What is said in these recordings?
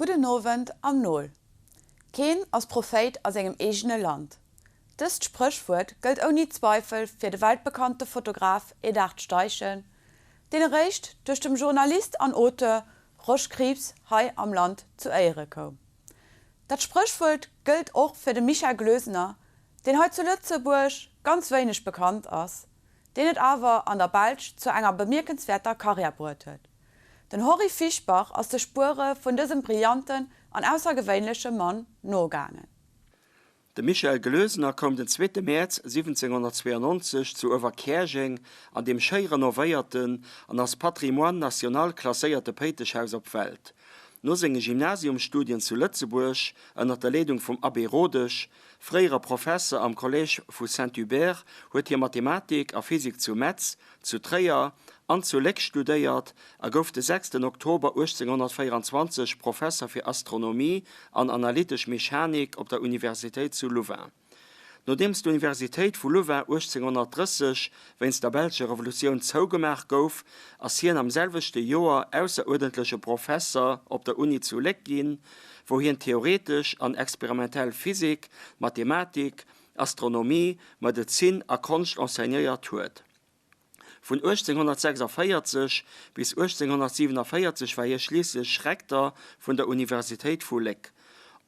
Gudden Owend am Nol. Keen ass Prophéit a sengem eegene Land. Dëst Spréchwuert gëllt ouni Zweifel fir de weltbekannte Fotograf Edard Steichen, deen eréischt duerch dem Journalist an Auteur Rosch Krieps hei am Land zu Éiere koum. Dat Spréchwuert gëllt och fir de Michel Gloesener, deen hei zu Lëtzebuerg ganz wéineg bekannt ass, deen et awer an der Belsch zu enger bemierkenswäerter Karriär bruet huet. Den Henri Fischbach ass de Spuere vun dësem brillanten an aussergewéinleche Mann nogaangen. De Michel Gloesener koum den zweete Mäerz 1792 zu Uewerkäerjeng an deem schéi renovéierten an als Patrimoine national klasséierte Péiteschhaus op d'Welt. No senge Gymnasiumsstudien zu Lëtzebuerg, ënner der Leedung vum Abbé Rodesch, fréiere Professer am Collège vu Saint-Hubert, huet hie Mathematik a Physik zu Metz, zu Tréier an zu Léck studéiert a gouf de sechsten Oktober 1824 Professer fir Astronomie an analytesch Mechanik op der Universitéit zu Louvain. Nodeems d'Universitéit vu Louvain 1830 wéinst der belscher Revolutioun zougemaach gouf, ass hien am selwechte Joer ausseruerdentleche Professer op der Uni zu Léck ginn, wou hien theoretesch an experimentell Physik, Mathematik, Astronomie, Medezin a Konscht enseignéiert huet. Vun 1846 bis 1847 war hie schliisslech Rekter vun der Universitéit vu Léck.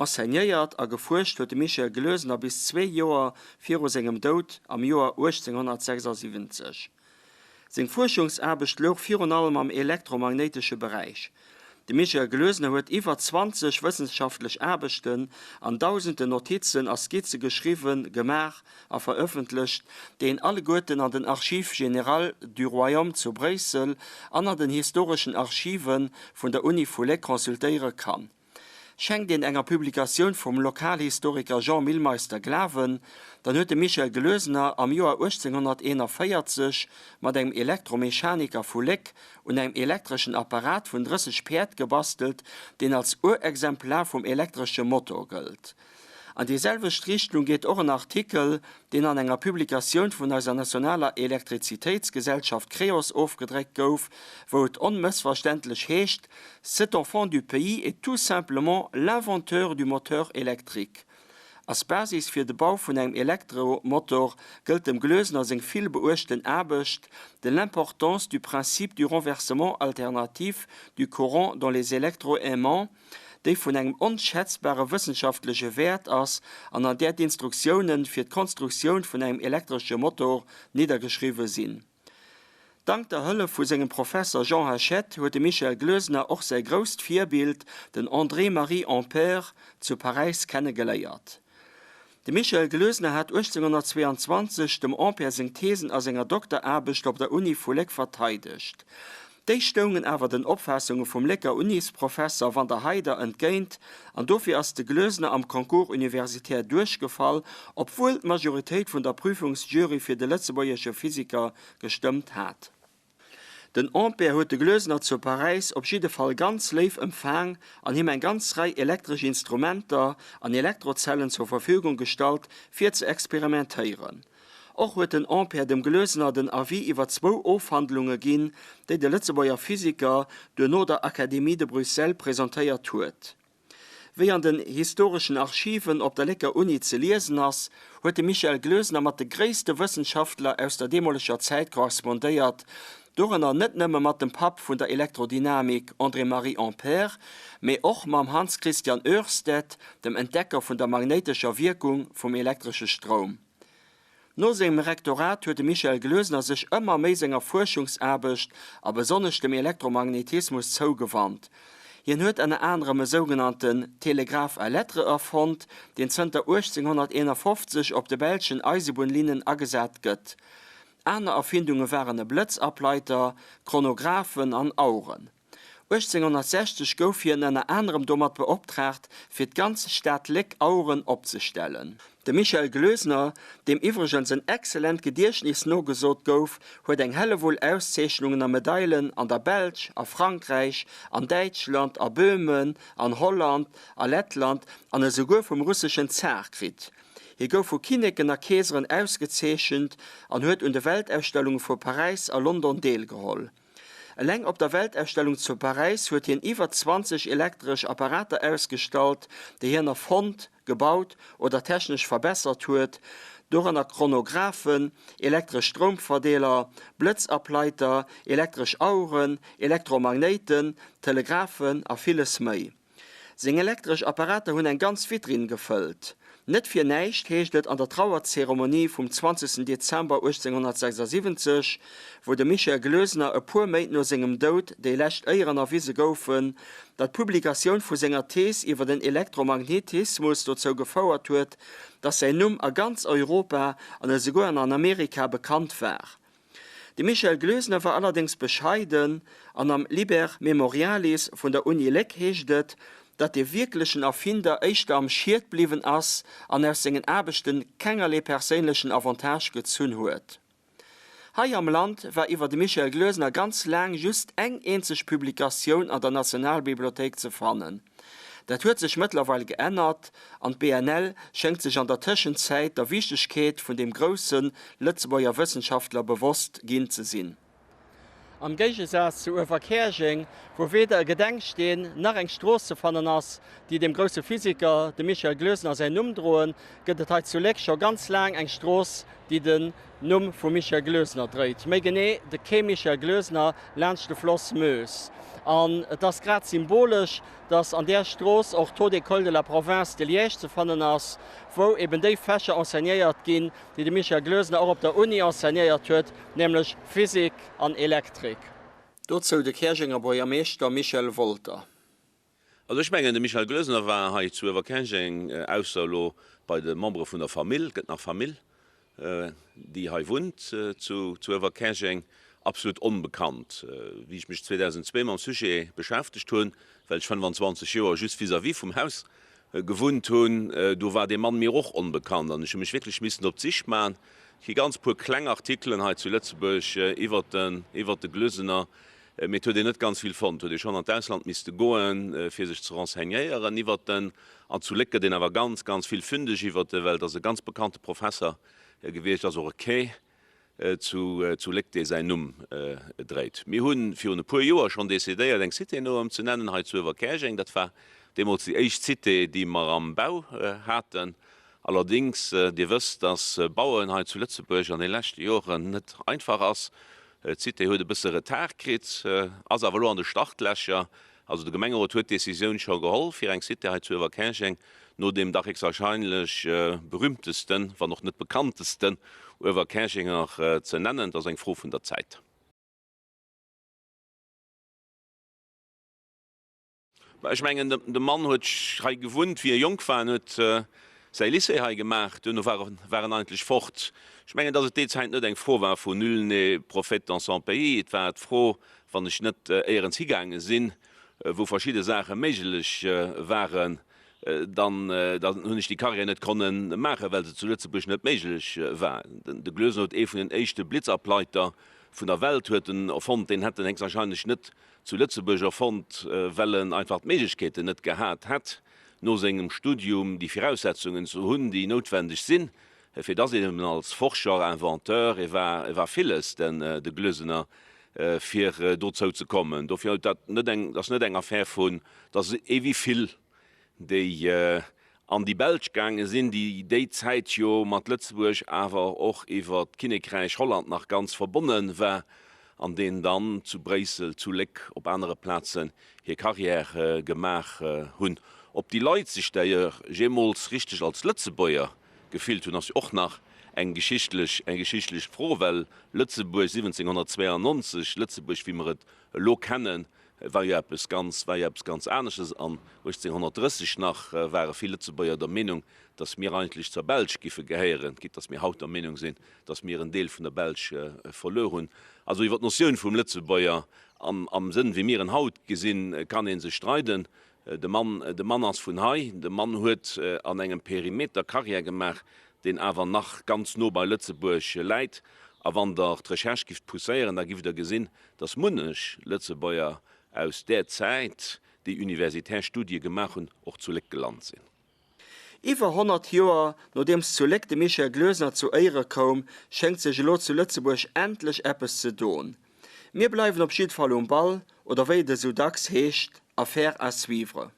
Enseignéiert a gefuerscht huet de Michel Gloesener bis zwee Joer viru sengem Doud am Joer 1876. Seng Fuerschungsaarbecht louch virun allem am elektromagnéitesche Beräich. De Michel Gloesener huet iwwer 20 wëssenschaftlech Aarbechten an dausenden Notizen a Skizze geschriwwen, gemaach a verëffentlecht, déi een alleguerten an den Archives générales du Royaume zu Bréissel an an den historeschen Archive vun der Uni vu Léck consultéiere kann. Schenkt een enger Publikatioun vum Lokalhistoriker Jean Milmeister Glawen, dann huet de Michel Gloesener am Joer 1841 mat engem Elektromechaniker vu Léck un engem elektreschen Apparat vun 30 Päerd gebastelt, deen als Urexemplar vum elektresche Motor gëllt. An déi selwecht Richtung geet och en Artikel, deen an enger Publikatioun vun eiser nationaler Elektrizitéitsgesellschaft Creos ofgedréckt gouf, wou et onmëssverständlech heescht, Cet enfant du pays est tout simplement l'inventeur du moteur électrique. Als Basis fir de Bau vun engem Elektromotor gëllt dem Gloesener seng vill beuechten Aarbecht De l'importance du principe du renversement alternatif du courant dans les électroaimants, déi vun engem onschätzbare wëssenschaftleche Wäert ass an an där d'Instruktioune fir d'Konstruktioun vun engem elektresche Motor niddergeschriwwe sinn. Dank der Hëllef vu sengem Professer Jean Hachette huet de Michel Gloesener och säi grousst Virbild, den André-Marie Ampère, zu Paräis kenne geléiert. De Michel Gloesener hat 1822 dem Ampère seng Thesen a senger Dokteraarbecht op der Uni vu Léck verteidegt. Déi stoungen awer den Opfaassunge vum Lécker Unisprofesser Van der Heyder entgéint an dofir ass de Gloesener am Concours universitaire duerchgefall, obwuel d'Majoritéit vun der Prüfungsjury fir de lëtzebuergesche Physiker gestëmmt hat. Den Ampère huet de Gloesener zu Paräis op jidde Fall ganz léif empfaang an him eng ganz Rei elektresch Instrumenter an Elektrozellen zur Verfügung gestallt, fir ze experimentéieren. Och huet den Ampère dem Gloesener den Avis iwwer zwou Ofhandlunge ginn, déi de Lëtzebuerger Physiker duerno der Académie de Bruxelles presentéiert huet. Wéi an den historeschen Archiven op der Lécker Uni ze liesen ass, huet de Michel Gloesener mat de gréisste Wëssenschaftler aus der deemoleger Zäit korrespondéiert, dorënner net nëmme mat dem Papp vun der Elektrodynamik André-Marie Ampère, mee och mam Hans Christian Ørsted, dem Entdecker vun der magnéitescher Wierkung vum elektresche Stroum. No sengem Rektorat huet de Michel Gloesener sech ëmmer méi senger Fuerschungsaarbecht a besonnesch dem Elektromagnetismus zougewannt. Hien huet ënner anerem e sougenannten Télégraphe à lettres erfonnt, deen zënter 1851 op de belschen Eisebunnlinnen agesat gëtt. Aner Erfindunge waren e Blëtzableiter, Chronographen an Aueren. 1860 gouf hien ënner anerem domat beoptraagt, fir d'ganz Stad Léck Aueren opzestellen. De Michel Gloesener, deem iwwregens en excellent Gediechtnis nogesot gouf, huet eng Hellewull Auszeechnungen a Medailen an der Belsch, a Frankräich, an Däitschland, a Böhmen, an Holland, a Lettland an esouguer vum russeschen Zar kritt. Hie gouf vu Kinneken a Keeseren ausgezeechent an huet un de Weltausstellunge vu Paräis a London deelgeholl. Eleng op der Weltausstellung zu Paräis huet hien iwwer 20 elektresch Apparater ausgestallt, déi hien erfonnt, gebaut oder technesch verbessert huet, dorënner Chronographen, elektresch Stroumverdeeler, Blëtzableiter, elektresch Aueren, Elektromagnéiten, Telegraphen a villes méi. Seng elektresch Apparater hunn eng ganz Vitrinn gefëllt. Net fir näischt heescht et an der Trauerzeremonie vum 20 Dezember 1876, wou dem Michel Gloesener e puer Méint no sengem Doud déi lescht Éieren erwise goufen, datt d'Publikatioun vu senger Thees iwwer den Elektromagnetismus dozou gefouert huet, datt säin Numm a ganz Europa an esouguer an Amerika bekannt war. De Michel Gloesener war allerdéngs bescheiden an am Liber Memorialis vun der Uni Léck heescht et, datt de wierklechen Erfinder éischter am Schiet bliwwen ass an aus sengen Aarbechte kengerlee perséinlechen Avantage gezunn huet. Hei am Land war iwwer de Michel Gloesener ganz laang just eng eenzeg Publikatioun an der Nationalbibliothéik ze fannen. Dat huet sech mëttlerweil geännert an d'BNL schéngt sech an der Tëschenzäit der Wichtegkeet vun deem grousse Lëtzebuerger Wëssenschaftler bewosst ginn ze sinn. Am Géigesaz zu Uewerkäerjeng, wou weder e Gedenksteen nach eng Strooss ze fannen ass, déi dem grousse Physiker, dem Michel Gloesener, säin Numm droen, gëtt et hei zu Léck scho ganz laang eng Strooss, déi den Numm vum Michel Gloesener dréit, méi genee de Quai Michel Gloesener laanscht de Floss Meuse. An et ass grad symbolesch, dass an där Strooss och d'Haute École de la Province de Liège ze fannen ass, wou eben déi Fächer enseignéiert ginn, déi de Michel Gloesener och op der Uni enseignéiert huet, nämlech Physik an Elektrik. Dozou de Käerjenger Buergermeeschter Michel Wolter. Also ech mengen, de Michel Gloesener war hei zu Uewerkäerjeng, ausser elo bei de Membere vun der Famill, et gëtt nach Famill, déi hei wunnt zu Uewerkäerjeng, absolut onbekannt. Wéi ech mech 2002 mam Sujet beschäftegt hunn, well ech 25 Joer just vis-à-vis vum Haus gewunnt hunn, do war dee Mann mir och onbekannt an ech hu mech wierklech missen op d'Sich maachen. Et gi ganz puer kleng Artikelen hei zu Lëtzebuerg iwwert de Gloesener, Mee et huet een net ganz vill fonnt. Huet ee schonn an d'Ausland misste goen, fir sech ze renseignéieren iwwert en. An zu Léck gëtt een awer ganz, ganz vill fündeg iwwert e, well et ass e ganz bekannte Professer gewiescht. Et ass och e Quai zu Léck, dee säin Numm dréit. Mir hu virun e puer Joer schonn decidéiert, eng Cité no ëm ze nennen, hei zu Uewerkäerjeng. Dat war deemools déi éischt Cité, déi mer am Bau haten. Allerdéngs, Dir wësst, dass Bauen hei zu Lëtzebuerg an de leschte Joren net einfach ass. D'Cité huet e bësse Retard kritt, ass awer elo an de Startlächer. Also de Gemengerot huet d'Decisioun scho geholl fir eng Cité hei zu Uewerkäerjeng, no deem dach héchstwahrscheinlech berühmtesten, wann och net bekanntesten Uewerkäerjenger ze nennen. Et ass eng Fro vun der Zäit. Ech mengen, de Mann huet hei gewunnt, wéi e jonk war, en huet säi Lycée hei gemaach, duerno war war en eigentlech fort. Ech mengen, datt et déi Zäit net eng Fro war vun Nul n'est prophète dans son pays. Et war d'Fro, wann ech net éierens higaange sinn, wou verschidde Saache méiglech waren, dann dann hunn ech déi Carrière net konne maachen, well se zu Lëtzebuerg net méiglech war. De Gloesener huet ee vun den éischte Blitzableiter vun der Welt huet en erfonnt, deen hätt en héchstwahrscheinlech net zu Lëtzebuerg erfonnt, well en einfach d'Méiglechkeeten net gehat hätt, no sengem Studium déi Viraussetzungen ze hunn, déi noutwendeg sinn, fir dass een eben als Forscher, Inventeur, e war, e war villes, den de Gloesener, fir dozou ze kommen. Dofir huet dat net eng, ass net eng Affär vun, dass ee wéi vill déi an déi Belsch gaange sinn, déi déi Zäit jo mat Lëtzebuerg awer och iwwer d'Kinnekräich Holland nach ganz verbonne war, an deen dann zu Bréissel, zu Léck, op anere Plazen hir Carrière gemaach hunn. Ob déi Leit sech d'ailleurs jeemools richteg als Lëtzebuerger gefillt hunn, ass jo och nach eng geschichtlech, eng geschichtlech Fro, well Lëtzebuerg 1792, Lëtzebuerg wéi mer et elo kennen, war jo eppes ganz, war jo eppes ganz anesches. An 1830 nach ware vill Lëtzebuerger der Meenung, datt mir eigentlech zur Belsch giffe gehéieren, quitte datt mir haut der Meenung sinn, datt mir en Deel vun der Belsch verluer hunn. Also iwwer d'Notioun vum Lëtzebuerger am, am Sënn wéi mir en haut gesinn, kann ee sech streiden. De Mann, de Mann ass vun hei. De Mann huet an engem Perimeter Carrière gemaach, deen awer nach ganz no bei Lëtzebuerg läit. A wann Der d'Recherche gifft pousséieren, da gifft Der gesinn, dass munnech Lëtzebuerger aus där Zäit, déi universitär Studie gemaach hunn, och zu Léck gelant sinn. Iwwer 100 Joer nodeems zu Léck de Michel Gloesener zu Éiere koum, schéngt sech elo zu Lëtzebuerg endlech eppes ze don. Mir bleiwen op jiddwer Fall um Ball, oder wéi et esou dacks heescht, Affaire à suivre.